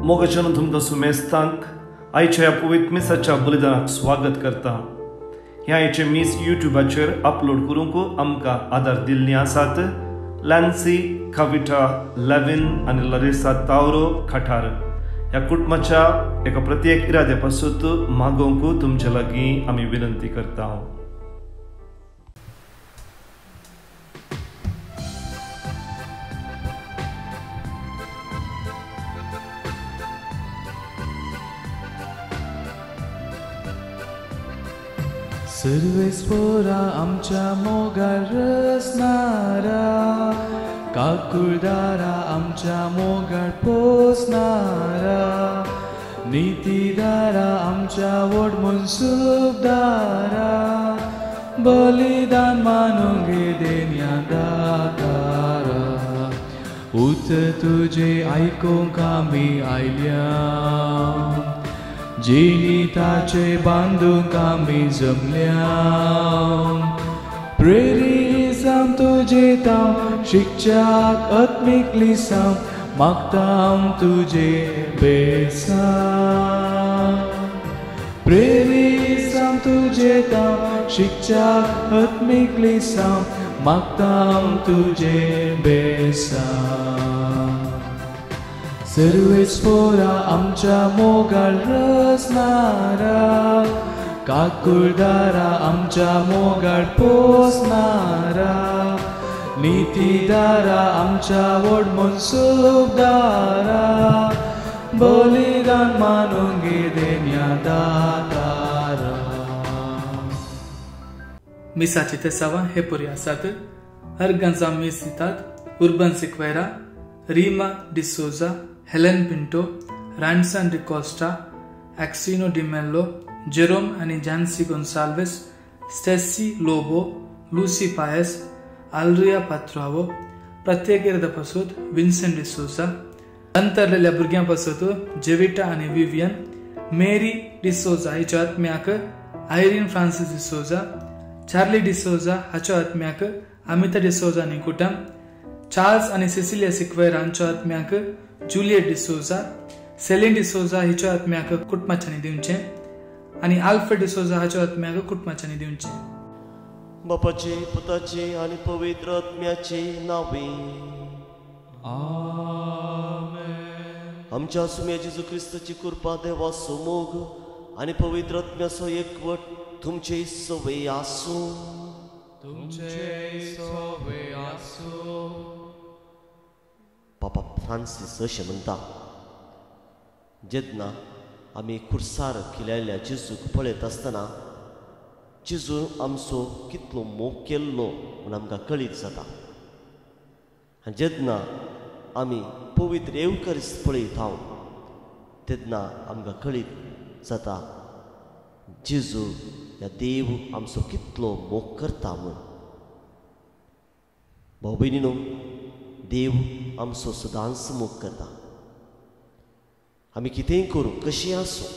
मोगाच्यान तुमकां सुमेस्तांक आयच्या ह्या पवित्र मिसाच्या बलिदानाक स्वागत करता. ह्या आयचें मीस युट्यूबाचेर अपलोड करूंक आमकां आदार दिल्ली आसात लॅन्सी कविता लेविन आनी लरिसा तावरो खटार. ह्या कुटुंबाच्या एका प्रत्येक इराद्या पासून मागोवंक तुमचे लागीं आमी विनंती करता. सर्वेस्पोरा आमच्या मोगाळ रचणारा, काकुळदारा आमच्या मोगाळ पोसणारा, नितीदारा आमच्या व्हड मनसुबदारा, बलिदान मानून घे देण्या दातारा. उतर तुजें आयकूंक आमी आयल्या, जिणिताचे बांदूंक आमी जमल्या. प्रेरिसांव तुजें तांव शिकच्याक आत्मीक लिसांव मागता तुजें बेसांव. प्रेरिसांव तुजें तांव शिकच्याक आत्मीक लिसांव मागता तुजें बेसांव. सर्वेस्पोरा आमच्या मोगाळ रचणारा, काकुळदारा आमच्या मोगाळ पोसणारा, नितीदारा आमच्या व्हड मनसुबदारा, बलिदान मानून घे देण्या दातारा. मिसाची तेसावां हे पुरी आसात. हरगंजा मीस दितात Urban Sequeira, Reema D'Souza, Helen Pinto, Ranson D'Costa, Axino D'Mello, Jerome आनी Jancy Gonsalves, Stacy Lobo, Lucy Pius, Alria Patrao. प्रत्येक पासून विन्सेंट डिसोजा. अंतरलेल्या भुरग्यां पासून जेविटा आनी विवियन, मेरी डिसोजा हिच्या आत्म्याक Irene Francis D'Souza, Charlie D'Souza हाच्या आत्म्याक अमिता डिसोजा आनी कुटुंब, चार्ल्स आनी सिसिलिया सिक्वेरा हांच्या आत्म्याक जुलियट डिसोजा, सेलीन डिसोजा हिच्या आत्म्याक कुटुंबाच्यांनी दिवचें आनी आल्फ्रेड डिसोजा हाच्या आत्म्याक कुटुंबाच्यांनी दिवचें. बापाचे, पुताचे आनी पवित्र आत्म्याचे नांवे आमेन. आमच्या सुम्या जेजू क्रिस्ताची कृपा, देवाचो मोग आनी पवित्र आत्म्याचो एकवट तुमचे सवे आसूं. तुमचे सवे आसूं. पापा फ्रांसीस अशें म्हणटा, जेन्ना आमी खुर्सार खिलायल्ल्या जेजूक पळयत आसतना जेजू आमचो कितलो मोग केल्लो म्हूण आमकां कळीत जाता. आनी जेन्ना आमी पवित्र येवकरिस्त पळयता तेन्ना आमकां कळीत जाता जेजू ह्या देव आमचो कितलो मोग करता म्हूण. भाव भयणीनो, देव आमचो सदांच मोग करता. आमी कितेंय करूं, कशीं आसूं,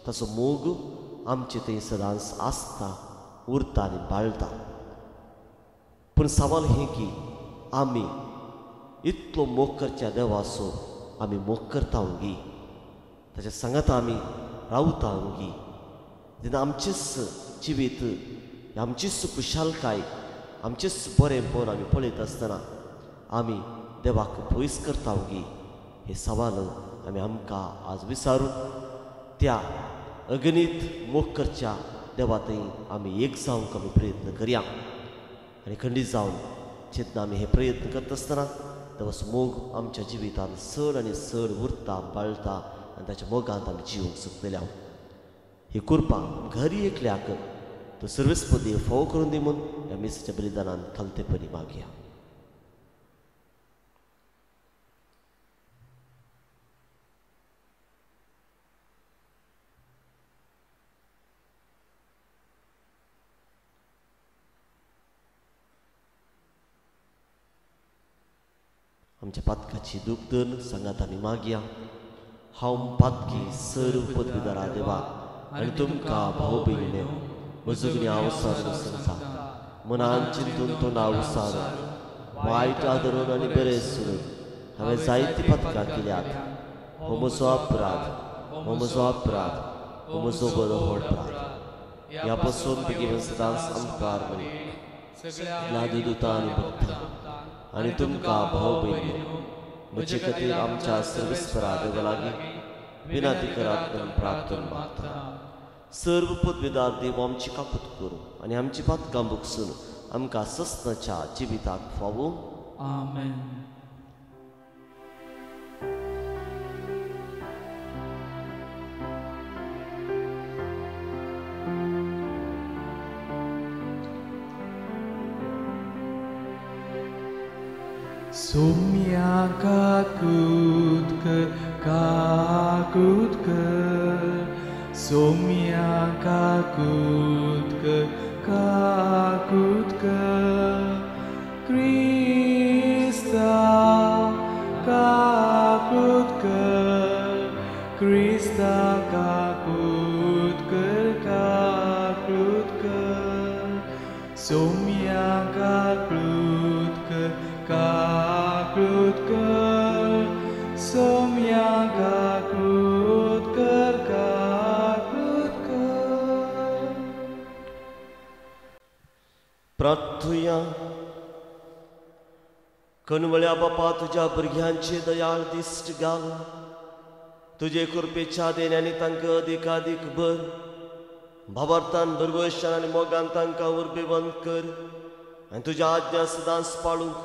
ताचो मोग आमचे थंय सदांच आसता, उरता आनी बाळटा. पूण सवाल हें की आमी इतलो मोग करच्या देवाचो आमी मोग करता गी, ताच्या सांगाता आमी रावता गी, तेन्ना आमचेच जिवीत, आमचीच खुशालकाय, आमचेच बरेंपण आमी पळयत आसतना आमी देवाक पयस करता गी, हे सवाल आमी आमकां आज विचारून त्या अगणीत मोग करच्या देवा थंय आमी एक जावंक आमी प्रयत्न करया. आनी खंडीत जावन जेन्ना आमी हे प्रयत्न करता आसतना देवाचो मोग आमच्या जिवितांत चड आनी चड उरता, बाळटा आनी ताच्या मोगांत आमी जिवंक शकतले. ही कृपा घरी एकल्याक तो सर्वेस्पदी फावो करून दी म्हूण ह्या मिसाच्या बलिदानान खालतेपणी मागया. आमच्या पातकाची दूख धरून सांगात आमी मागया. हांव पातकी सर्व पदवीदारा देवा आनी तुमकां भाव भयणीनो म्हजो हांव सांगता, मनान चिंतून तोंडा उसारून वायट आदरून आनी बरें सोडून हांवें जायतीं पातकां केल्यात. हो म्हजो अपराध, हो म्हजो अपराध, हो म्हजो बरो व्हड अपराध. ह्या पासून बेगीन सदांच आमकां सगळ्या दुतां आनी भक्तां आनी तुमकां भाव भयणींनो म्हजे खातीर आमच्या सर्वेस्परा देवा लागीं विनंती करात म्हूण प्रार्थना मागता. सर्व पदवीदार देव आमची काकूत करूं आनी आमची पातकां भोगसून आमकां सस्नाच्या जिविताक फावो. आमेन. सोम्या काकूत कर, काकूत कर, सोम्या काकूत कर, काकूत कर, क्रिस्ता काकूत कर, क्रिस्ता काकूत कर, काकूत कर, सोम्या काकूत कर, काकूत कर, सोम्या काकूत कर, काकूत कर. प्रार्थुया. कनवळ्या बापा, तुज्या भुरग्यांचे दयाळ दिश्ट घाल, तुजे कृपेच्या देण्यांनी तांकां अधिकाधीक भर, भावार्थान भरवशान आनी मोगान तांकां उर्बेवंत कर आनी तुज्या आज्ञा सदांच पाळूंक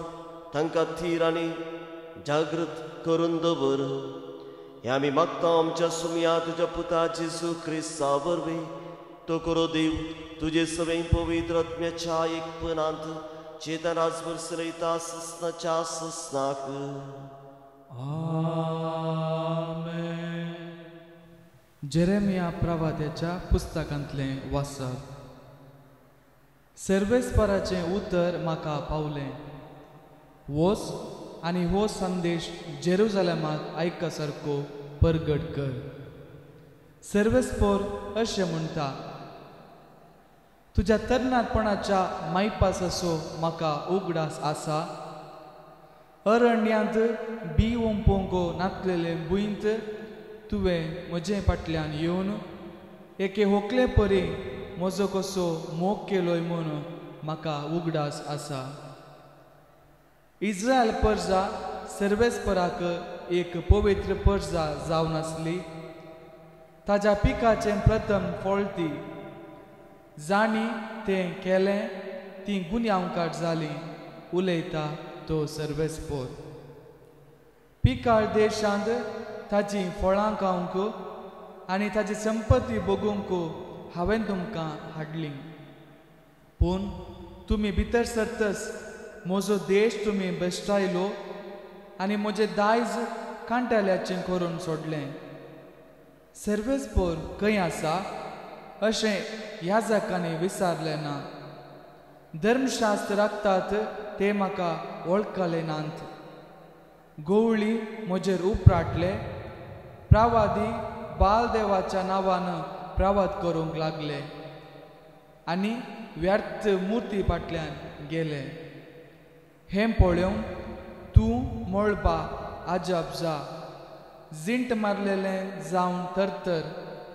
तांकां थीर आनी जागृत करून दवर. हें आमी मागता आमच्या सुमया तुज्या पुता जेजू क्रिस्ता वरवीं. तो करो देव तुजे सवय पवित्र आत्म्याच्या एकपणांत चेतन राजभर सलयता सस्नाच्या सस्नाक. आमेन. जेरेमिया प्रवाद्याच्या पुस्तकांतलें वाचप. सर्वेस्पराचें उतर म्हाका पावलें, वच आनी हो संदेश जेरुजालेमाक आयका सारको परगट कर. सर्वेस्पर अशें म्हणटा, तुज्या तरणाटपणाच्या मायपासाचो म्हाका उगडास आसा. अरण्यांत बी ओंपोंक नातलेले भुंयत तुवें म्हजे फाटल्यान येवन एके होकले परी म्हजो कसो मोग केलोय म्हूण म्हाका उगडास आसा. इस्रायल परजा सर्वेस्पराक एक पवित्र परजा जावन आसली. ताज्या पिकाचें प्रथम फळ ती जांणी तें केलें तीं गुन्यांवकार जालीं, उलयता तो सर्वेस्पर. पिकाळ देशांत ताजीं फळां खावंक आनी ताजी संपत्ती भोगूंक हांवें तुमकां हाडली, पूण तुमी भितर सरतच म्हजो देश तुमी बेश्टायलो आनी म्हजें दायज कांटाल्याचें करून सोडलें. सर्वेस्पर खंय आसा अशें ह्या जाकांनी विचारलें ना. धर्मशास्त्र राखतात ते म्हाका वळखले नात. गोवळी म्हजेर उपराटले, प्रावादी बालदेवाच्या नांवान प्रावाद करूंक लागले आनी व्यर्थ मुर्ती फाटल्यान गेले. हें पळोवन तूं मळबा आजब जा, जिंट मारलेलें जावन थरथर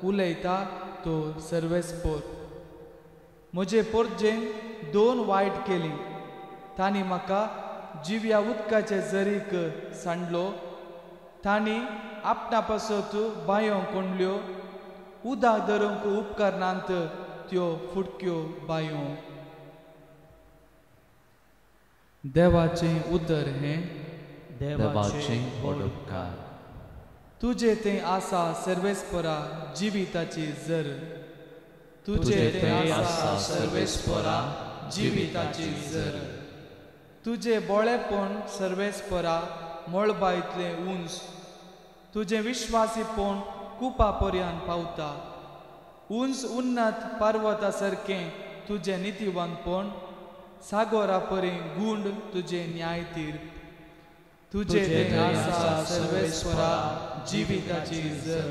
उलयता तो सर्वेस्पर. म्हजे पोरजेन दोन वायट केली, तांणी म्हाका जिव्या उदकाचे जरीक सांडलो, तांणी आपणा पासत बांयो कोंडल्यो, उदक धरूंक उपकरणांत त्यो फुटक्यो बांयो. देवाचें उतर हें देवाचें व्हड उपकार. तुजें तें आसा सर्वेस्परा जिविताची जर, तुजें तें आसा सर्वेस्परा जिविताची जर. तुजें बोळेपण सर्वेस्परा मळबा इतलें उंच, तुजें विश्वासीपण कुपा पर्यान पावता. उंच उन्नत पर्वता सारकें तुजें नितीवंतपण, सागोरा परी गुंड तुजें न्यायतीर. तुजें तें आसा सर्वेस्परा जिविताची जर.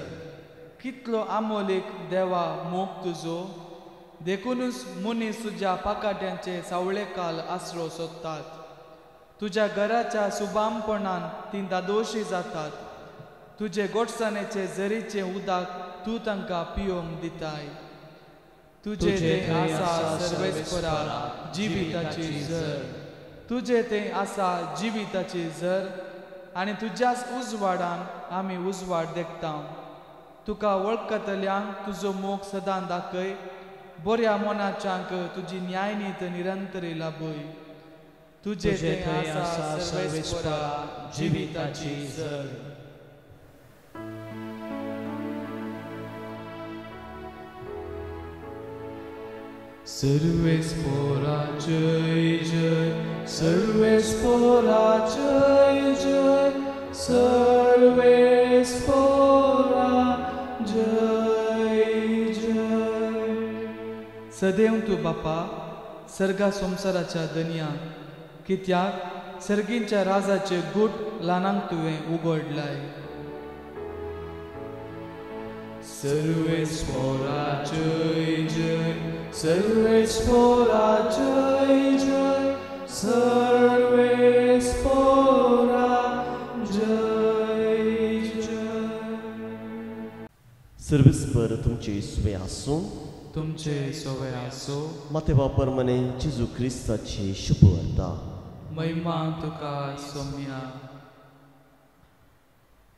कितलो आमोलीक देवा मोग तुजो, देखुनूच मनीस तुज्या पाकाट्यांचे सावळे काल आसरो सोदतात. तुज्या घराच्या सुबामपणान तीं दादोशी जातात. तुजे गोडसाणेचे जरीचें उदक तूं तांकां पियोंक दिताय. तुजे थंय आसा सर्वेस्परा जिविताची झर, तुजे थंय आसा जिविताची झर आनी तुज्याच उजवाडान आमी उजवाड देखता. तुका वळखतल्यांक तुजो मोग सदां दाखय, बऱ्या मनाच्यांक तुजी न्यायनीत निरंतर लाभय. तुजे थंय आसा सर्वेस्परा जिविताची झर. सर्वेस्परा जय जय, सर्वेस्परा जय जय, सर्वेस्परा जय जय. सदैव तूं बापा सर्गा संवसाराच्या दनया, कित्याक सर्गींच्या राजाचे गूट ल्हानांक तुवें उगडलाय. सर्वेस्परा जय जय, सर्वेस्परा जय जय, सर्वेस्परा जय जय. सर्वेस्पर तुमचे सोवे आसूं, तुमचे सोवे आसूं. माते बापर मने जेजू क्रिस्ताची शुभवार्ता. महिमा तुका सोम्या.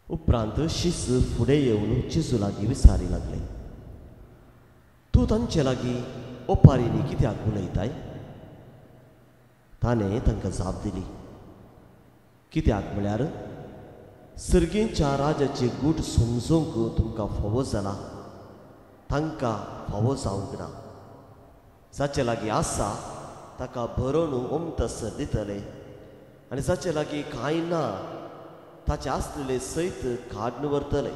उपरांत शिस फुडें येवन जेजू लागीं विचारी लागले, तूं तांचे लागीं ओपारींनी कित्याक उलयताय? ताणें तांकां जाप दिली, कित्याक म्हळ्यार सर्गींच्या राजाचे गूट समजूंक तुमकां फावो जाला, तांकां फावो जावंक ना. जाचे लागीं आसा ताका भरोन ओमतसर दितले आनी जाचे लागीं कांय ना ताचे आसलेले सयत काडून व्हरतले.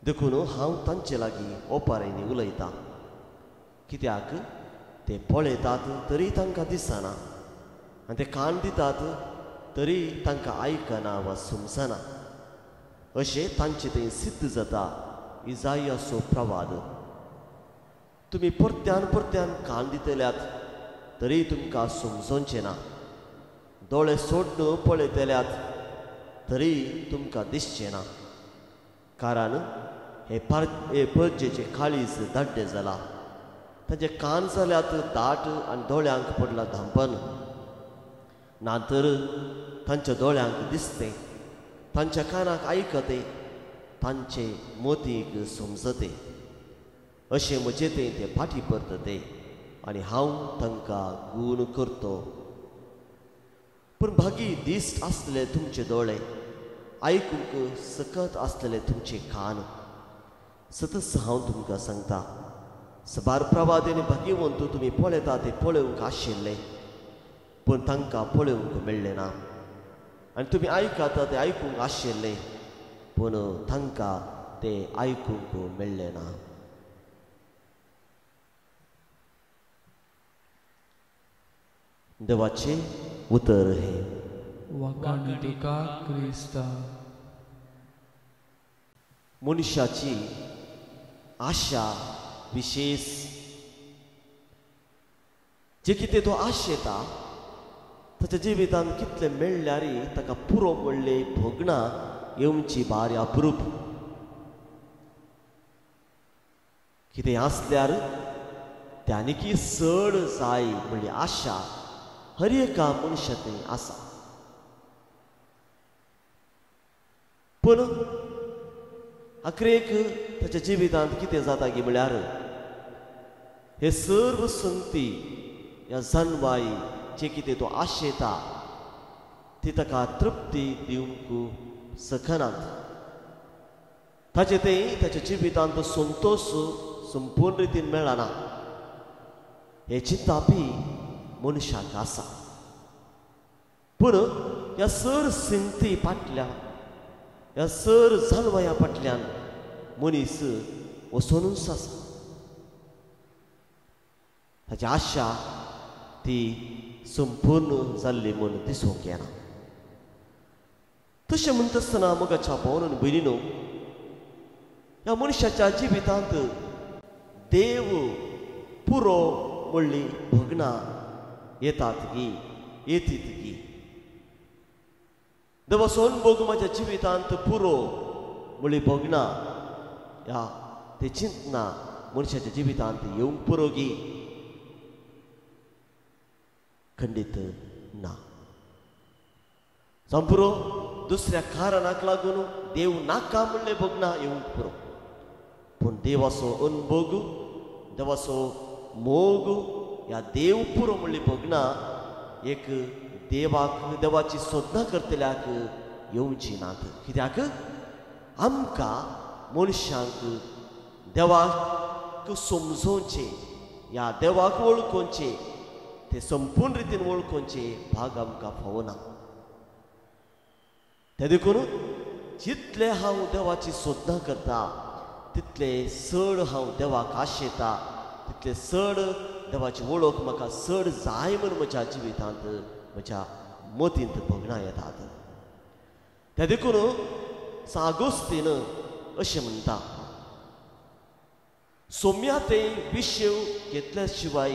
देखून हांव तांचे लागीं ओपारींनी उलयतां, कित्याक ते पळयतात तरी तांकां दिसना आनी ते कान दितात तरी तांकां आयकना वा समजना. अशें तांचें थंय सिद्ध जाता इजायाचो प्रवाद. तुमी परत्यान परत्यान कान दितल्यात तरी तुमकां समजोवचें ना, दोळे सोडून पळयतल्यात तरी तुमकां दिसचें ना. कारण हे परजेचें काळीज दाड्डें जालां, तांचे कान जाल्यात दाट आनी दोळ्यांक पडलां धांपन. ना तर तांच्या दोळ्यांक दिसतें, तांच्या कानाक आयकतें, तांचे मोतीक समजतें. अशें म्हजे थंय ते फाटीं परतते आनी हांव तांकां गूण करतो. पूण भागी दिश्ट आसले तुमचे दोळे, आयकूंक सकत आसलेले तुमचे कान. सतच हांव तुमकां सांगता, सबार प्रवाद आनी भाग्यवंत तुमी पळयता ते पळोवंक आशिल्ले, पूण तांकां पळोवंक मेळ्ळें ना. आनी तुमी आयकता ते आयकूंक आशिल्ले, पूण तांकां ते आयकूंक मेळ्ळें ना. देवाचें उतर हें. वाखाण तुका क्रिस्ता. मनशाची आशा विशेष जे कितें तो आशेता ताच्या जिवितांत कितलें मेळ्ळ्यार ताका पुरो म्हणले भोगणां येवची बारी अप्रूप. कितें आसल्यार तें आनीकी चड जाय म्हणली आशा हर एका मनशा थंय आसा. पूण आखरेक ताच्या जिवितांत कितें जाता की म्हळ्यार हे सर्व संगती ह्या जानवाय जे कितें तो आशेता ती ताका तृप्ती दिवंक शकनात. ताचे थंय ताच्या जिवितांत संतोश संपूर्ण रितीन मेळना. हें चिंतापी मनशाक आसा. पूण ह्या सर संगती फाटल्यान, ह्या सर जानवया फाटल्यान मनीस वसोनूच आसा. ताची आशा ती संपूर्ण जाल्ली म्हूण दिसूंक येना. तशें म्हणटा आसतना मोगाच्या भावन आनी भयणीनो, ह्या मनशाच्या जिवितांत देव पुरो म्हणली भोगणां येतात गी, येतीत गी. देवाचो अनभोग म्हज्या जिवितांत पुरो म्हळी भोगना ह्या ते चिंतना मनशाच्या जिवितांत येवंक पुरो गी? खंडीत ना. जावं पुरो दुसऱ्या कारणाक लागून देव नाका म्हणलें भोगना येवंक पुरो, पूण देवाचो अनभोग, देवाचो मोग ह्या देव पुरो म्हणली भोगना एक देवाक देवाची सोदना करतल्याक येवची नात. कित्याक आमकां मनशांक देवाक समजोवचें ह्या देवाक वळखोवचें ते संपूर्ण रितीन वळखोवचें भाग आमकां फावना. ते देखून जितलें हांव देवाची सोदना करता तितलें चड हांव देवाक आशेता, तितलें चड देवाची वळख म्हाका चड जाय म्हूण म्हज्या जिवितांत म्हज्या मतींत भोगणां येतात. ते देखून आगोस्तीन अशें म्हणटा, सोम्या ते विशेव घेतल्या शिवाय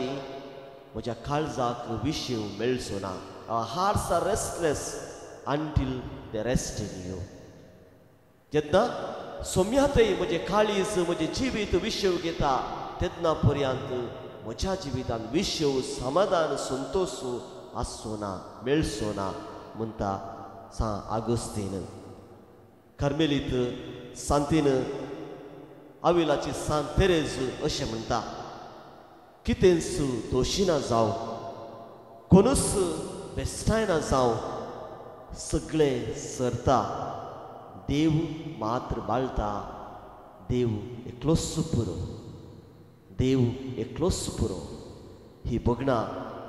म्हज्या काळजाक विशेव मेळचो ना. Our hearts are restless until they rest in you. जेन्ना सोम्या ते म्हजें काळीज म्हजें जिवीत विशेव घेता तेन्ना पर्यंत म्हज्या जिवितांत विशेव समाधान संतोश आसचो ना, मेळचो ना म्हणटा सां आगोस्तीन. कार्मेलीत सांतीन आविलाची सांत तेरेज अशें म्हणटा, कितेंच दोशिना जावं, कोणूच बेस्टायना जावं, सगळें सरता, देव मात्र बाळटा, देव एकलोच पुरो, देव एकलोच पुरो. ही भोगणां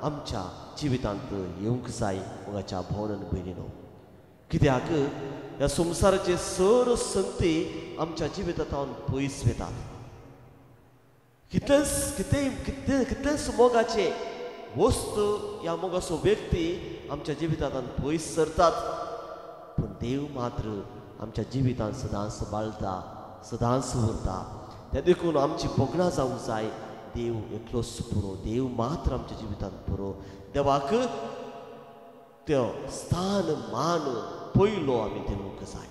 आमच्या जिवितांत येवंक जाय मोगाच्या भावनान भयणीनो. कित्याक ह्या संवसाराचे सर संगती आमच्या जिवितांत पयस वेतात. कितलेंच कितें कितलें कितलेंच मोगाचे वस्तू ह्या मोगाचो व्यक्ती आमच्या जिवितांत पयस सरतात, पूण देव मात्र आमच्या जिवितांत सदांच बाळटा, सदांच उरता. ते देखून आमची भोगणां जावंक जाय देव एकलोच पुरो, देव मात्र आमच्या जिवितांत पुरो. देवाक त्यो स्थान मान पयलो आमी दिवंक जाय.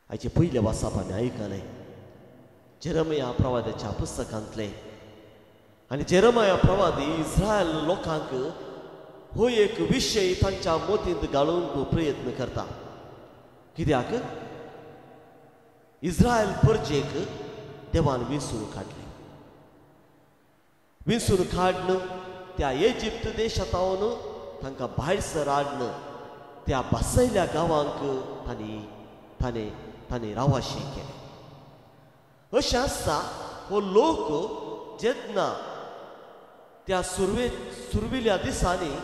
आयचे पयले वासाप आमी आयकलें जेरमया प्रवाद्याच्या पुस्तकांतलें. आनी जेरमया प्रवादी इस्रायल लोकांक हो एक विशय तांच्या मतींत घालूंक प्रयत्न करता. कित्याक इस्रायल परजेक देवान विंचून काडलें, विंचून काडून त्या इजिप्त देशांत तांकां भायर सर हाडून त्या बसयल्या गांवांक तांणी ताणें ताणें रावाशें केलें. अशें आसता हो लोक जेन्ना त्या सुरविल्या दिसांनी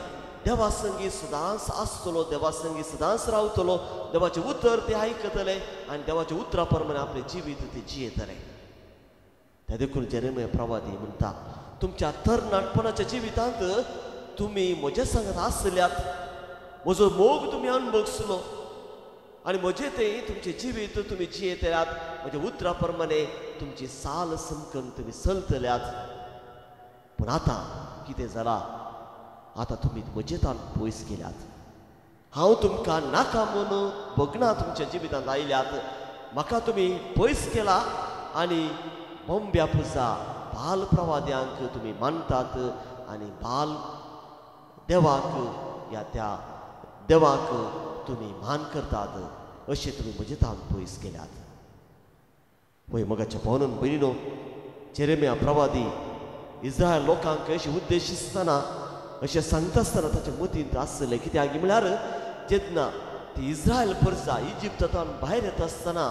देवासंगी सदांच आसतलो, देवासंगी सदांच रावतलो, देवाचें उतर ते आयकतले आनी देवाच्या उतरा प्रमाणे आपलें जिवीत ते जियेतले. त्या देखून जेरेमिया प्रवादी म्हणटा, तुमच्या तरणाटपणाच्या जिवितांत तुमी म्हज्या सांगात आसल्यात, म्हजो मोग तुमी अणभवसलो आनी म्हजें तें तुमचें जिवीत तुमी जियेतल्यात, म्हज्या उतरा प्रमाणे तुमची साल समकन तुमी चलतल्यात. पूण आतां कितें जालां, आतां तुमी म्हजे तान पयस गेल्यात, हांव तुमकां नाका म्हणून भोगणां तुमच्या जिवितांत आयल्यात, म्हाका तुमी पयस केला आनी बोंब्या पुजा बाल प्रवाद्यांक तुमी मानतात आनी बाल देवाक ह्या त्या देवाक तुमी मान करतात, अशें तुमी म्हजे तान पयस केल्यात. वय मोगाच्या भावनान भयणीनो, जेरेमिया प्रवादी इस्रायल लोकांक अशें उद्देश आसतना अशें सांगता आसतना ताच्या मतींत आसलें. कित्याक म्हळ्यार जेन्ना ती इस्रायल परजा इजिप्तांत भायर येता आसतना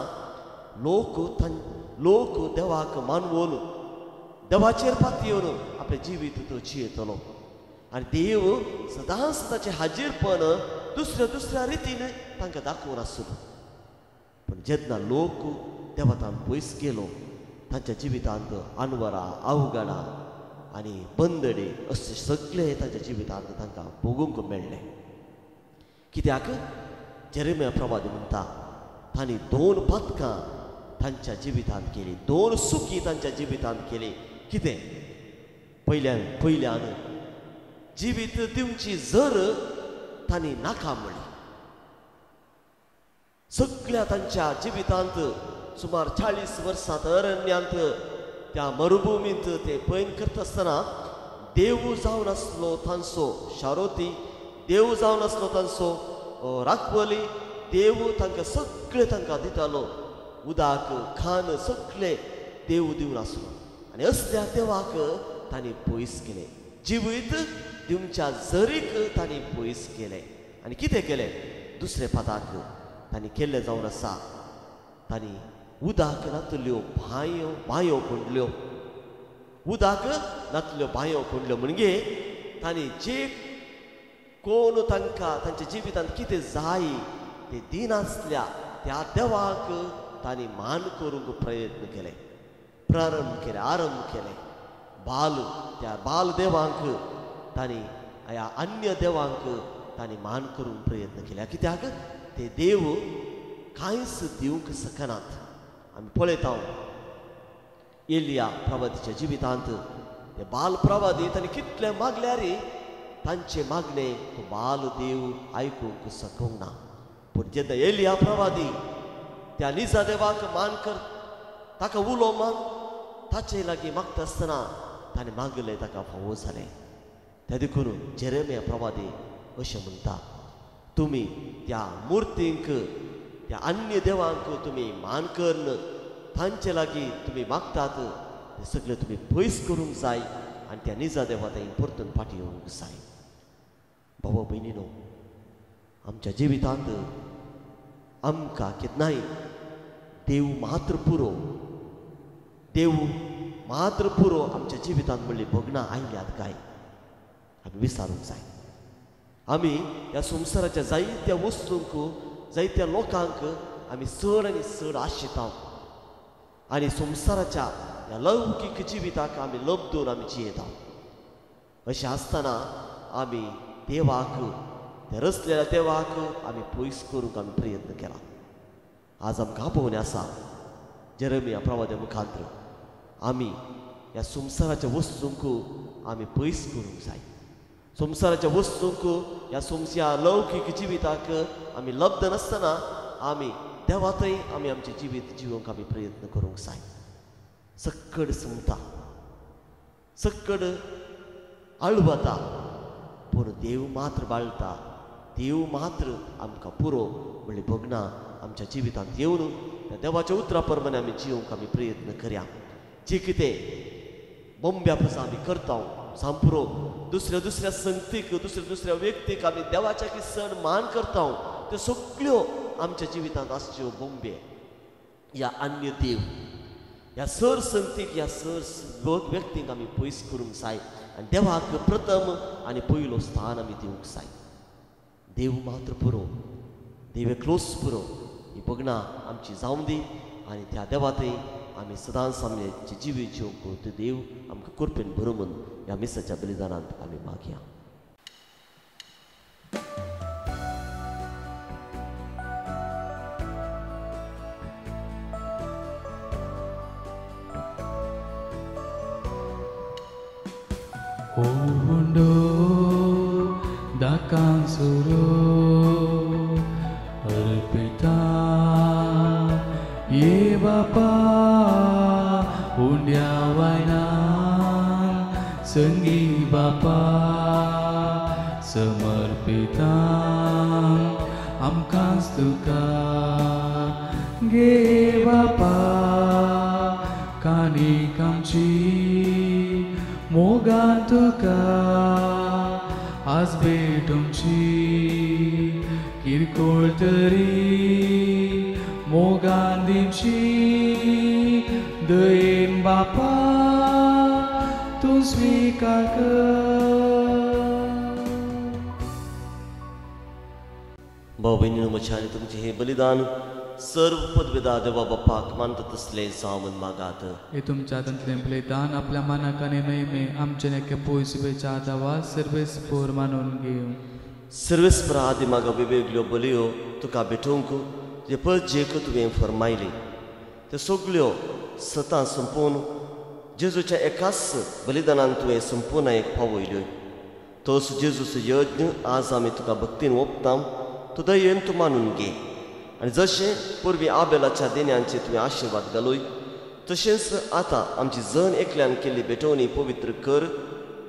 लोक देवाक मानवून देवाचेर पातयेवन आपलें जिवीत तो जियेतलो आनी देव सदांच ताचें हाजीरपण दुसऱ्या दुसऱ्या रितीन तांकां दाखोवन आसलो. पूण जेन्ना लोक देवातान पयस गेलो तांच्या जिवितांत आनवरां, अवघडां आनी बंदडे अशें सगळें तांच्या जिवितांत तांकां भोगूंक मेळ्ळें. कित्याक जेरेमिया प्रवादी म्हणटा तांणी दोन पातकां तांच्या जिवितांत केली, दोन सुखी तांच्या जिवितांत केली. कितें? पयल्यान जिवीत दिवची जर तांणी नाका म्हणली. सगळ्या तांच्या जिवितांत सुमार 40 वर्सां अरण्यांत त्या मरुभुमींत ते पयण करता आसतना देव जावन आसलो तांचो शारोती, देव जावन आसलो तांचो राखवली, देव तांकां सगळें तांकां दितालो, उदक खाण सगळें देव दिवन आसलो. आनी असल्या देवाक तांणी पयस केलें, जिवीत दिवच्या जरीक तांणी पयस केलें. आनी कितें केलें दुसरे पदाक तांणी केल्लें जावन आसा, तांणी उदक नातल्यो भांयो बांयो कोंडल्यो, उदक नातल्यो बांयो कोंडल्यो. म्हणजे तांणी जे कोण तांकां तांच्या जिवितांत कितें जाय ते दिनासल्या त्या देवाक तांणी मान करूंक प्रयत्न केले, प्रारंभ केले, आरंभ केले. बाल त्या बाल देवांक तांणी ह्या अन्य देवांक तांणी मान करूंक प्रयत्न केले. कित्याक ते देव कांयच दिवंक शकनात. आमी पळयता एलिया प्रवादीच्या जिवितांत ते बाल प्रवादी तांणी कितले मागल्यार तांचे मागणे तो बाल देव आयकूंक शकूंक ना. पूण जेन्ना एलिया प्रवादी त्या निजा देवाक मान कर ताका उलो मान ताचे लागीं मागता आसतना ताणें मागलें ताका फावो जालें. त्या देखून जेरेमिया प्रवादी अशें म्हणटा, तुमी त्या मुर्तींक त्या अन्य देवांक तुमी मान करून तांचे लागीं तुमी मागतात ते सगळें तुमी पयस करूंक जाय आनी त्या निजा देवा थंय परतून फाटीं येवंक जाय. भाव भयणीनो, आमच्या जिवितांत आमकां केन्नाय देव मात्र पुरो, देव मात्र पुरो आमच्या जिवितांत म्हणली भोगणां आयल्यात काय आमी विचारूंक जाय. आमी ह्या संवसाराच्या जायत्या वस्तूंक जायत्या लोकांक आमी चड आनी चड आशिता आनी संवसाराच्या ह्या लौकीक जिविताक आमी लब्दून आमी जियेता. अशें आसतना आमी देवाक त्या रचलेल्या देवाक आमी पयस करूंक आमी प्रयत्न केला. आज आमकां आपोवणें आसा जेरेमिया प्रवाद्या मुखांत्र आमी ह्या संवसाराच्या वस्तूंक आमी पयस करूंक जाय. संवसाराच्या वस्तूंक ह्या ह्या लौकीक जिविताक आमी लब्ध नासतना आमी देवातय आमी आमचें जिवीत जिवोवंक आमी प्रयत्न करूंक जाय. सक्कड सोंपता, सक्कड आळवता, पूण देव मात्र बाळटा, देव मात्र आमकां पुरो म्हणली भोगणां आमच्या जिवितांत येवन त्या देवाच्या उतरा प्रमाणे आमी जिवंक आमी प्रयत्न करया. जे कितें बोंब्या पुजा आमी करता सामपुरो दुसऱ्या दुसऱ्या संगतीक दुसऱ्या दुसऱ्या व्यक्तीक आमी देवाच्या की सण मान करता त्यो सगळ्यो आमच्या जिवितांत आसच्यो बोंबे ह्या अन्य देव ह्या सर संगतीक ह्या सर व्यक्तींक आमी पयस करूंक जाय आनी देवाक प्रथम आनी पयलो स्थान आमी दिवंक जाय. देव मात्र पुरो, देव एकलोच पुरो ही भोगणां आमची जावं दी आनी त्या देवातय आमी सदांच आमचे जिवीत जिवंक ते देव आमकां कृपेन भरूं म्हूण ह्या मिसाच्या बलिदानांत आमी मागया. Ondo dakansuro arpita ye bapa undya vaina संगी बापा समर्पिता आमकांच तुका गे बापा कानीक आमची मोगान तुका आज भेटोवची किरकोळ तरी मोगान दिवची दयेन बापा तूं स्विकार कर. भाव भयणीनो, म्हजें आनी तुमचें हें बलिदान सर्व पदवेदा देवा बापाक मानता तसलें जावं म्हूण मागात. हे तुमच्या हातांतलें बलिदान आपल्या मानाक आनी महिमे आमचे नेके पयस बेच्या आदावा सर्वेस्पोर मानून घेवं. सर्वेस्परा आदी मागा वेगवेगळ्यो बलयो तुका भेटोवंक जे परजेक तुवें फरमायली त्यो सगळ्यो सतां संपोवन जेजूच्या एकाच बलिदानान तुवें संपुर्णायेक पावयल्यो. तोच जेजूचो यज्ञ आज आमी तुका भक्तीन ओंपता, तूं दयेन तूं मानून घे आनी जशें पूर्वी आबेलाच्या देण्यांचे तुवें आशिर्वाद घालूय तशेंच आतां आमची जण एकल्यान केल्ली भेटवणी पवित्र कर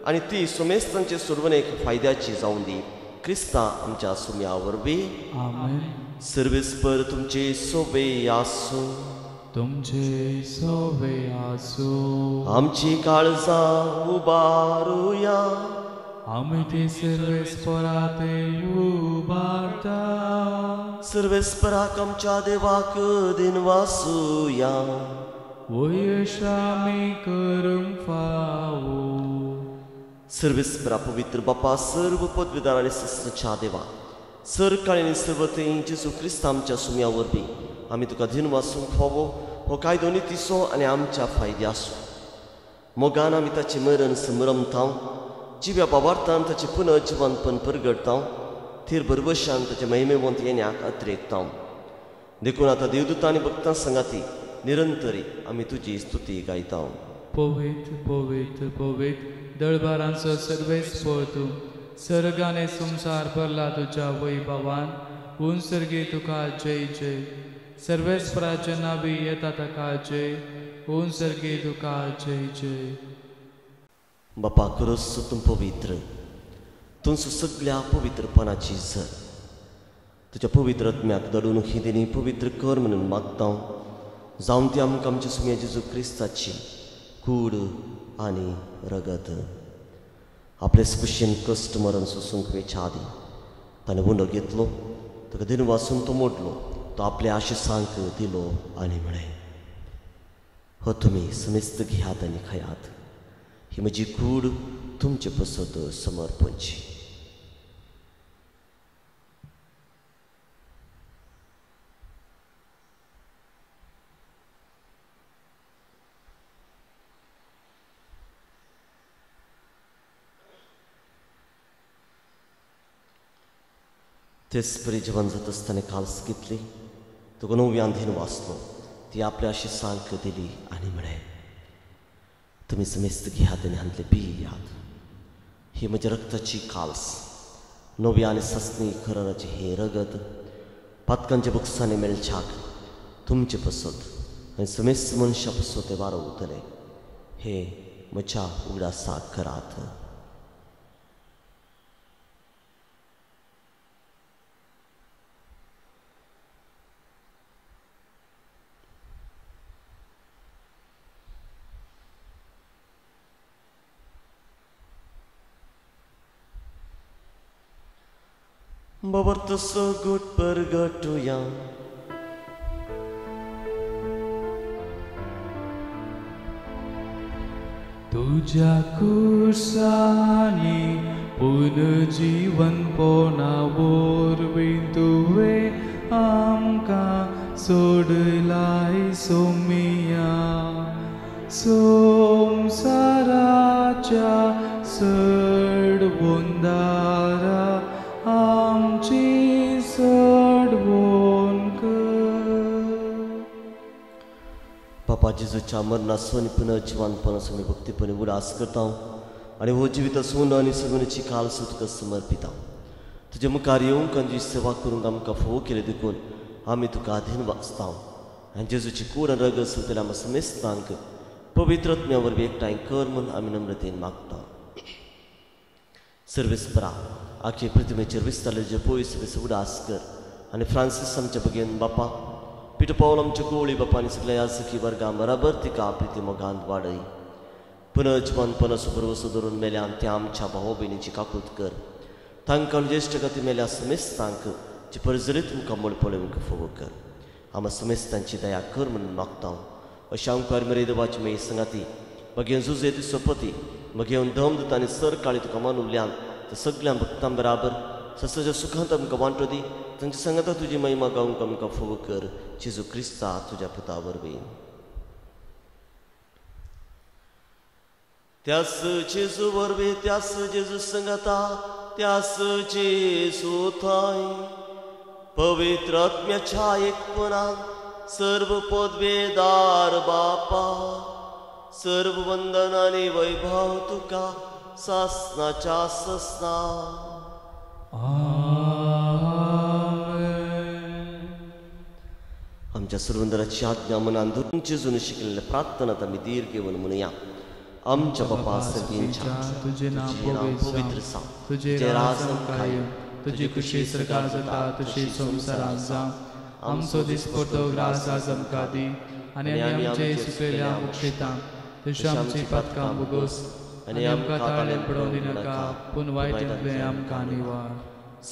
आनी ती सुमेस्तांचे सोडवणेक फायद्याची जावन दी. क्रिस्ता आमच्या सुम्या वरवीं. आमेन. सर्वेस्पर तुमचे सोबे आसूं. तुमचे सोबे आसूं. आमची काळजां उबारुया. आमी ती सर्वेस्परा ते उबारता. सर्वेस्पराक आमच्या देवाक दिनवासुया. वयश आमी करूंक फावो. सर्वेस्परा पवित्र बापा, सर्व पदवीदार आनी सस्त्या देवा, सर काळी सर्व थंय जेजू क्रिस्त आमच्या सुम्या वरवीं आमी तुका दिनवासूंक फावो हो कायदो नितीचो आनी आमच्या फायदे आसूं. मोगान आमी ताचें मरण समरमता, जिव्या बाबार्थान ताचें पुनर्जिवनपण परगडता, थीर भरवशान ताचे महिमेवंत येण्याक अत्रेकता. देखून आतां देवदूतां आनी भक्तां सांगाती निरंतरी आमी तुजी स्तुती गायता. पवित्र पवित्र पवित्र दळबारांचो सर्वेस्पर तूं, सर्गाने संवसार भरला तुज्या वैभवान. उंसर्गे तुका जय जय. सर्वेस्पराचे नावी येता ताका जय. उंसर्गे तुका जय जय. बापा खरोच तूं पवित्र, तूंच सगळ्या पवित्रपणाची झर. तुज्या पवित्र आत्म्याक दडून ही दिनी पवित्र कर म्हणून मागता, जावन ती आमकां आमच्या सुम्या जेजू क्रिस्ताची कूड आनी रगत. आपले कुशीन कश्ट मरण सोसूंक वेच्या आदीं ताणें उंडो घेतलो, ताका दिनवासून तो मोडलो, तो आपल्या आशिसांक दिलो आनी म्हळें, हो तुमी समेस्त घेयात आनी खायात, ही म्हजी कूड तुमचे पसत समर्पणची. तेच परी जेवण जाता आसतना काल्स घेतली, तुका नव्यान धीन वाचलो, ती आपल्या आशिसांक दिली आनी म्हळें, तुमी समेस्त घेयात आनी हांतले पियात, ही म्हज्या रक्ताची काल्स, नव्या आनी सासणी खराराचें हें रगत पातकांच्या बक्षांनी मेळच्याक तुमचे पसत आनी समेस्त मनशां पसत तें वारवतलें. हें म्हज्या उगडासाक करात. बाबर तसो गुट परगटुया. तुज्या कुर्सांनी पुनर्जीवनपणा वरवीं तुवें आमकां सोडलाय सोमिया. संवसाराच्या सडवंदारा आमची सडवण कर. बापा जेजूच्या मरणाचो आनी पुनर्जिवनपणाचो आमी भक्तीपणी उगडास करता आनी हो जिविताचो आनी सगळ्यांची कालसो तुका समर्पिता. तुजे मुखार येवंक आनी तुजी सेवा करूंक आमकां फावो केली देखून आमी तुका अधीन वाचता आनी जेजूची कूड आनी रगत सोदतल्या आमकां समेस्तांक पवित्र आत्म्या वरवीं एकठांय कर म्हूण आमी नम्रतेन मागता. सर्वेस्परा आखे प्रतिमेचेर विस्तारले जे पयस बेस उडास कर आनी फ्रांसीस आमच्या बगेन बापा, पिटो पावल आमच्या गोवळी बापा आनी सगळ्या याजकी वर्गां बराबर तिका प्रिती मोगांत वाडय. पुनर्जिवनपणाचो भरवसो धरून मेल्यान त्या आमच्या भाव भयणीची काकूत कर. तांकां ज्येश्ठ गती मेल्या समेस्तांक जी परजरीत तुमकां मोड पळोवंक फावो कर. आमकां समेस्तांची दया कर म्हणून मागता. अशें आमकां मरे देवाची मागीर सांगाती मगेन जुजे ती सोपती मगेन दम दिता आनी सर काळी तुका मानुल्यान त्या सगळ्या भक्तां बराबर ससाच्या सुखांत आमकां वांटो दी. तांच्या सांगाता तुजी महिमा गावंक आमकां फावो कर. जेजू क्रिस्ता तुज्या पुता वरवीं. त्यास जेजू वरवीं, त्यास जेजू सांगाता, त्यास जेजू थंय पवित्र आत्म्याच्या एकपणान सर्व पदवेदार बापा, सर्व वंदन आनी वैभव तुका सासनाच्या ससना. आमच्या सुरवंदराची आज्ञा मनान धरून चिजून शिकलेले प्रार्थनात आमी धीर घेवन म्हणुया. आमच्या बापा सर्गींच्या, तुझे नाव पवित्र जावं, तुझे राज आमकां येवं, तुजी खुशी स्वर्गार जाता तशी संवसारांत जावं. आमचो दिसपडतो ग्रास आज आमकां दी, आनी आमी आमचे सुकलेल्या मुक्षेता तशी आमची पातकां भोगोस, आनी आमकां ताळ्यान पडोवंक दिनाका, पूण वायटांतलें आमकां निवार.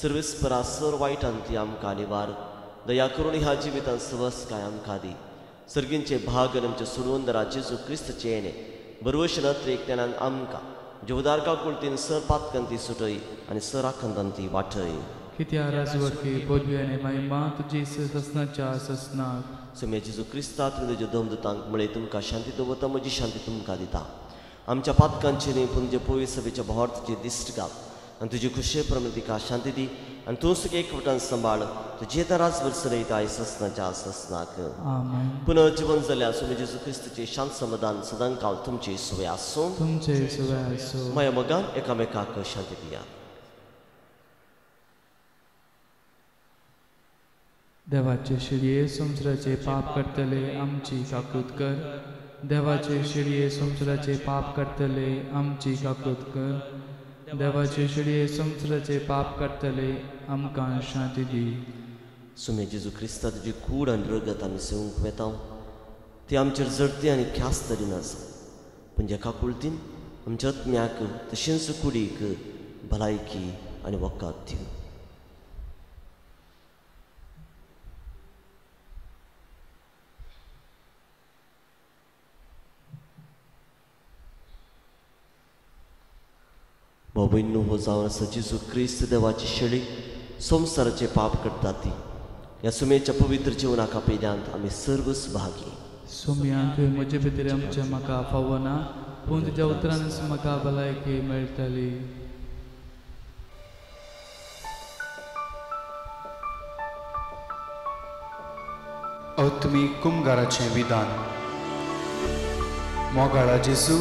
सर्वेस्परा सर वायटांतली आमकां निवार, दया करून ह्या जिवितांत सवसकाय आमकां दी. सर्गींचे भाग आनी आमच्या सुरवंदरा जेजू क्रिस्तचे येणे बरवश नत्रेक ज्ञानान आमकां जे उदार काकुळतीन सर पातकांती सुटय आनी सर आखंदांती वाटय. कित्या राजवरकी पदवी आनी महिमा तुजी ससनाच्या ससनाक. सोम्या जेजू क्रिस्ता तुवें तुज्या दमदूतांक म्हळें, तुमकां शांती दवरता, म्हजी शांती तुमकां दिता. आमच्या पातकांचेर न्ही पूण तुज्या पवित्र सभेच्या भावार तुजी दिश्ट घाल आनी तुजी खुशे प्रमाण तिका शांती दी, आनी तूं सुख एकवटान सांबाळ. तुजें तर राजभर चलयता ससनाच्या ससनाक. पुनः जिवन जाल्या स्वामी जेजू क्रिस्तचे शांत समाधान सदांकाल तुमचे सुवे आसूं. तुमचे सुवे आसूं. माया मोगान एकामेकाक शांती दिया. देवाचे शिरये संवसाराचे पाप करतले आमची काकूत कर. देवाचे शिरये संवसाराचे पाप करतले आमची काकूत कर. देवाचे शिरये संवसाराचे पाप करतले आमकां शांती दी. सुमे जेजू क्रिस्ता तुजी कूड आनी रगत आमी सेवंक वेता, ती आमचेर जडती आनी ख्यास्त तरी नासा, पूण ज्या काकुळतीन आमच्या आत्म्याक तशेंच कुडीक भलायकी आनी वखद दिवं. बाबैन्नू हो जावन आसा जेजू क्रिस्त देवाची शेळी संवसाराचे पाप करता ती ह्या सुमेच्या पवित्र जिवनाक आपयल्यांत आमी सर्व भागी. सोम्या तुवें म्हजे भितर आमचें म्हाका फावना, पूण तुज्या उतरानच म्हाका भलायकी मेळटली. आत्मीक कुमगाराचें विधान. मोगाळा जेजू,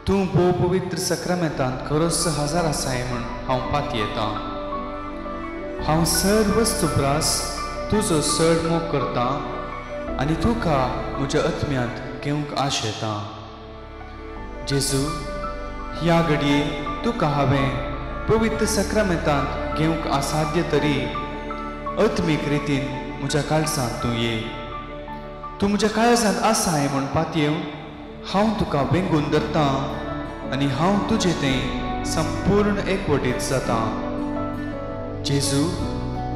तूं भोव पवित्र सक्रामेंतांत खरोच हजार आसाय म्हूण हांव पातयेतां. हांव सर्व वस्तुब्रास तुजो चड मोग करतां आनी तुका म्हज्या आत्म्यांत घेवंक आशेतां. जेजू, ह्या घडये तुका हांवें पवित्र सक्रामेंतांत घेवंक असाध्य तरी आत्मीक रितीन म्हज्या काळजांत तूं ये. तूं म्हज्या काळजांत आसाय म्हूण पातयेवन हांव तुका वेंगून धरतां आनी हांव तुजे तें संपूर्ण एकवटीत जातां. जेजू,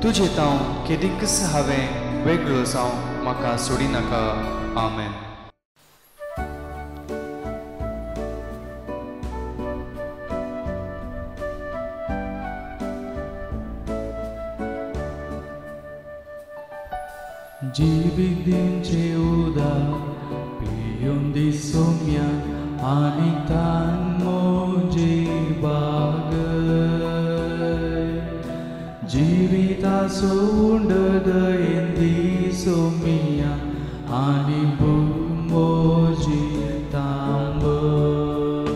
तुजे तांव केदींकच हांवें वेगळो जावं म्हाका सोडिनाका. आमेन. जिवीत दिवचें उदक पियोवन दी सोम्या, आनी तान म्हजी बागय. जिविताचो उंडो दयेन दी सोम्या, आनी म्हजी तांबय.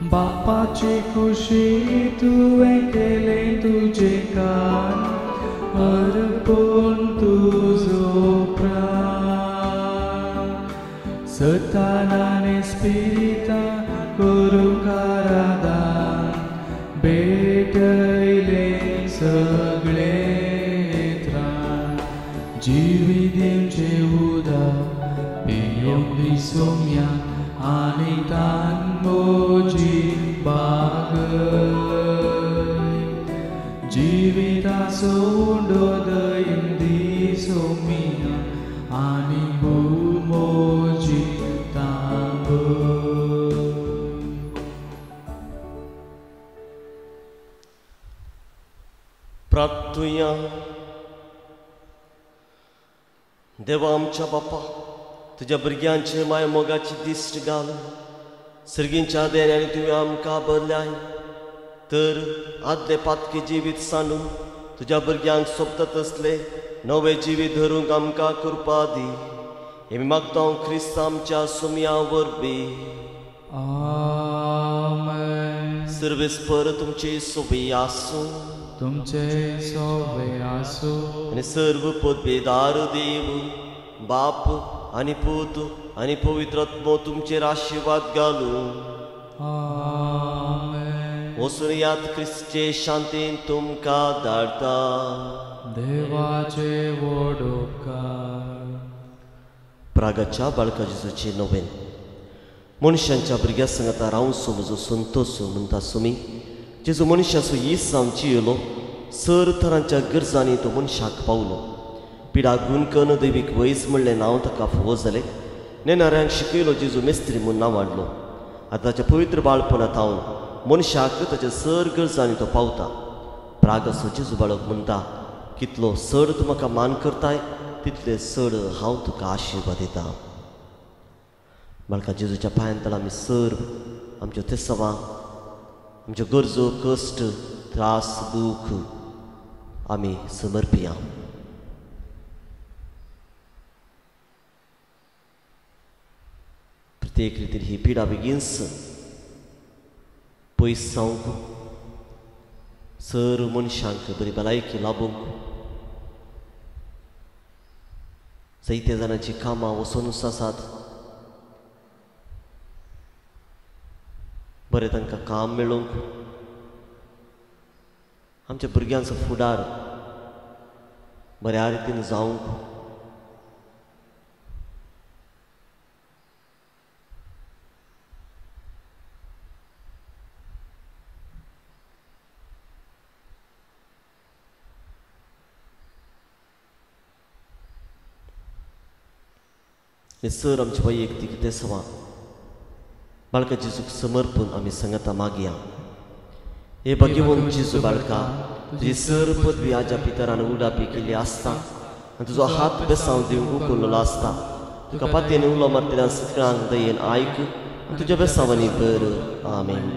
बापाचे खुशी तुवें केलें तुजें काम, अर्पून तुजो प्राण. सतानाने स्पिरिता करूंक आराधन, भेटयलें सगळें त्राण. जिवीत दिवचें उदक पियोवंक दी सोम्या, आनी तान म्हजी बागय. जिविताचो उंडो दयेन दी सोम्या, आनी म्हजी तांबय. प्रार्थुया. देवा आमच्या बापा, तुज्या भुरग्यांचे माय मोगाची दिश्ट घाल. सर्गींच्या देण्यांनी तुवें आमकां बरल्याय, तर आदले पातकी जिवीत सांडून तुज्या भुरग्यांक सोबता तसले नवे जिवीत धरूंक आमकां कृपा दी. हें मागता हांव क्रिस्त आमच्या सुमया वरवीं. आमेन. सर्वेस्पर तुमचे सोबे आसूं. तुमचे सोबे आसूं. आनी सर्व पदवेदार देव बाप आनी पूत आनी पवित्र आत्मो तुमचेर आशिर्वाद घालूं. आमेन. वचून यात क्रिस्चे शांतीन तुमकां धाडटा. देवाचे व्हड उपकार. प्रागाच्या बाळका जेजूचे नोवेन. मनशांच्या भुरग्या सांगाता रावचो म्हजो संतोष म्हणटा सुमी. जेजू मनशाचो हीस जावन जियेलो. सर तरांच्या गरजांनी तो मनशाक पावलो. पिडा गुणकन दैवीक वैज म्हणलें नांव ताका फावो जालें. नेणाऱ्यांक शिकयलो जेजू मेस्त्री म्हूण नांव हाडलो. आतां ताच्या पवित्र बाळपणांत हांव मनशाक ताच्या सर गरजांनी तो पावता. प्रागाचो जेजू बाळक म्हणटा, कितलो चड तूं म्हाका मान करताय तितले चड हांव तुका आशिर्वाद दिता. बाळका जेजूच्या पांयान तळा आमी सर आमच्यो तेसवां, आमच्यो गरजो, कश्ट, त्रास, दूख आमी समर्पिया. प्रत्येक रितीन ही पिडा बेगीनच पयस जावंक, सर मनशांक बरी भलायकी लाबूंक, जायते जाणांची कामां वचोनूच आसात, बरें तांकां काम मेळूंक, आमच्या भुरग्यांचो फुडार बऱ्या रितीन जावंक, सर आमचे वैयक्तीक देसवा बाळका जेजूक समर्पून आमी सांगता मागया. हे भाग्यवंत जेजू बाळका, तुजी सर पदवी आज्या पितरान उडापी केल्ली आसता आनी तुजो हात बेसांव दिवंक उखल्लो आसता. तुका पातयेन उलो मारतना सगळ्यांक दयेन आयक आनी तुज्या बेसांवांनी बर. आमेन.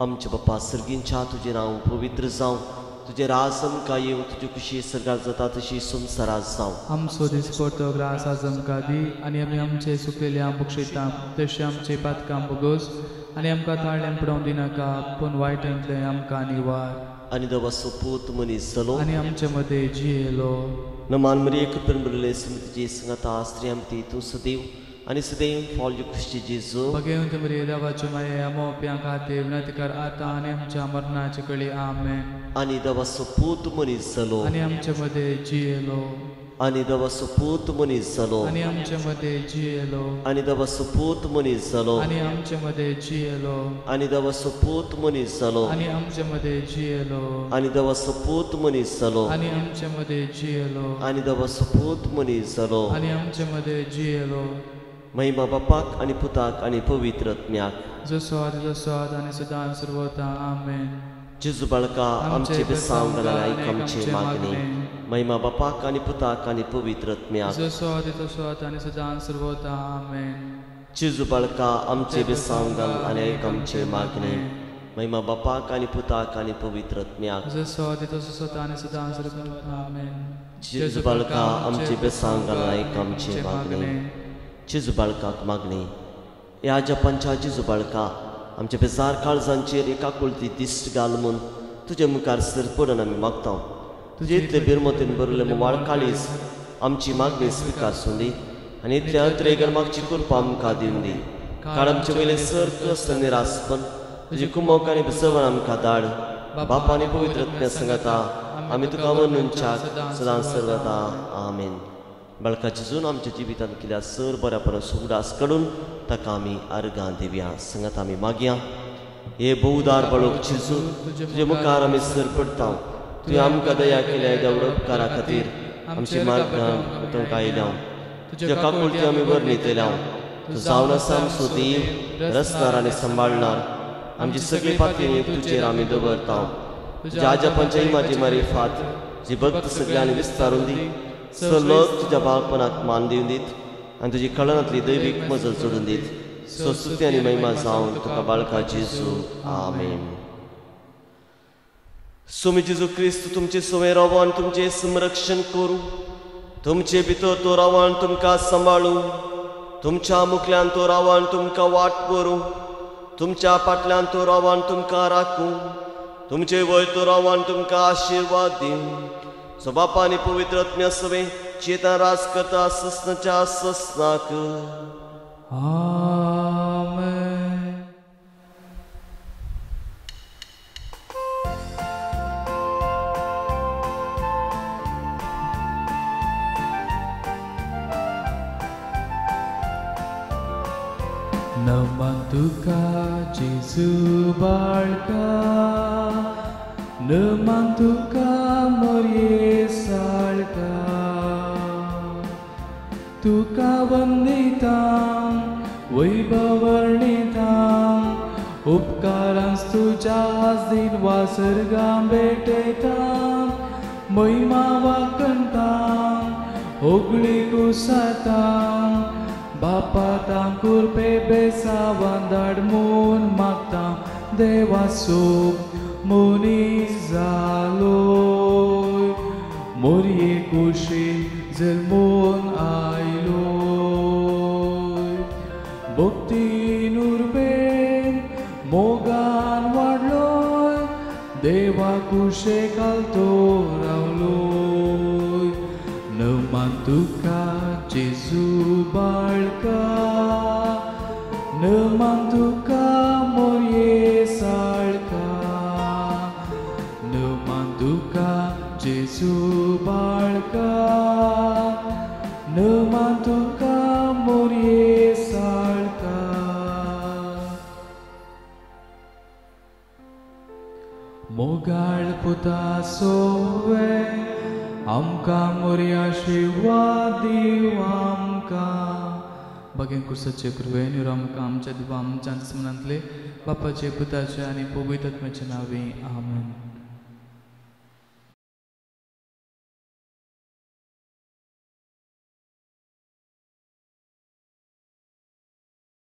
आमच्या बाप्पा सर्गींच्या, तुजें नांव पवित्र जावं, तुजें राज आमकां येवं, तुजी खुशी सर्गात जाता तशी संवसारात जावं. आमचो दिसपडतो ग्रास आज आमकां दी आनी आमी आमचे सुकलेले बक्षयता तशें आमचे पातकां बोगोस आनी आमकां ताळ्यान पडोवंक दिनाका, पूण वायटांतलें आमकां निवार. आनी देवाचो पूत मनीस जालो आनी आमचे मदें जियेलो. नमान मरियेक प्रेम स्मृतीची सांगाता स्त्रियां तूं सदैव आनी सदैव फॉल खुशी जेजू. भगवंत मरिये देवाचे माये आमोप्यां खातीर विनंती कर आतां आनी आमच्या मरणाचे कळी. आमेन. आनी देवाचो पूत मनीस जालो आनी आमचे मदें जियेलो. आनी देवाचो पूत मनीस जालो आनी आमचे मदें जियेलो. आनी देवाचो पूत मनीस जालो आनी आमचे मदें जियेलो. आनी देवाचो पूत मनीस जालो आनी आमचे मदें जियेलो. आनी देवाचो पूत मनीस जालो आनी आमचे मदें जियेलो. आनी देवाचो पूत मनीस जालो आनी आमचे मदें जियेलो. महिमा बापाक आनी पुताक आनी पवित्र आत्म्याक, जसो आदी तसो आतां आनी सदां सर्वथा. आमेन. जेजू बाळका आमचे बेसांव घाल आयक आमचे मागणे. महिमा बापाक आनी पुताक आनी पवित्र आत्म्याक, जसो आदी तसो आतां आनी सदां सर्वथा. आमेन. जेजू बाळका आमचे बेसांव घाल आनी आयक आमचे मागणे. महिमा बापाक आनी पुताक आनी पवित्र आत्म्याक, जसो आदी तसो आतां आनी सदां सर्वथा. आमेन. जेजू बाळका आमचे बेसांव घाल आयक आमचे मागणे. जेजू बाळकाक मागणी. ह्या जपांच्या जेजू बाळका आमच्या बेजार काळजांचेर एका कुळती दिश्ट घाल म्हूण तुजे मुखार सर पडून आमी मागता. तुजे इतले बिरमतीन भरले मोवाळ काळीज आमची मागणी स्विकार दी आनी इतल्या अत्रेगन मागची कृपा आमकां दिवन दी. काळ आमचे वयले सर कश्ट निरासपण तुजी कुमोक आनी बेसवण आमकां धाड. बापा आनी पवित्र आत्म्या सांगाता आमी तुका वंदूनच्याक सदां सर्वता. आमेन. बाळका जेजून आमच्या जिवितांत केल्या सर बऱ्या परस उगडास काडून ताका आमी अर्गां दिवया. सांगात आमी मागया. हे बहुदार बाळक जेजू, तुजे मुखार आमी सर पडटा. तुवें आमकां दया केल्या देवड उपकारा खातीर आमची मागणा तुमकां आयल्या. तुज्या काकुळटी आमी वर्णितल्या. तूं जावन आसा आमचो देव, रचणार आनी सांबाळणार. आमची सगळी पातयेनी तुजेर आमी दवरता. तुज्या आज्यापांच्या इमाजी मारिफात जी भक्त सगळ्यांनी विस्तारून दी. सलग तुज्या बाळपणाक मान दिवन दीत आनी तुजी कळनांतली दैवीक मजल जोडून दीत. स्तुती आनी महिमा जावन तुका बाळका जेजू. आमेन. स्वामी जेजू क्रिस्त तुमचे सवय रावो आनी तुमचें संरक्षण करूं. तुमचे भितर तो रावो आनी तुमकां सांबाळूं. तुमच्या मुखल्यान तो रावो आनी तुमकां वाट व्हरूं. तुमच्या फाटल्यान तो रावान तुमकां राखूं, तुमचे वयर तो रावान तुमकां आशिर्वाद दिवं। सो बापा आनी पवित्र आत्म्या सवें चेतान राज करता ससनाच्या ससनाक। आमेन। नमन तुका जेजू बाळका, नमन तुका मोरये साळका, तुका वंदितां वैभवर्णितां, उपकारांस तुज्या दिन वासर्गां भेटयतां, महिमा वाकणतां होगळी कुसातां, बापा तांकुरपे बेसावान धाड म्हूण मागता, देवा सोब मनीस जालोय, मोरये कुशीन जल्मून आयलोय, भक्तीन उर्बेन मोगान वाडलोय, देवा कुशे घालतो रावलोय। नमन तुका जेजू बाळका, नमन तुका मोरये साळका, नमन तुका जेजू बाळका, नमन तुका मोरये साळका। मोगाळ पुता सोवे आमकां मोरया आशिर्वाद दीव आमकां। बागेन कुर्साचे कृपेन आमकां आमच्या देवा आमच्या मनांतले बापाचे पुताचे आनी पवित्र आत्म्याचे नांवे आमेन।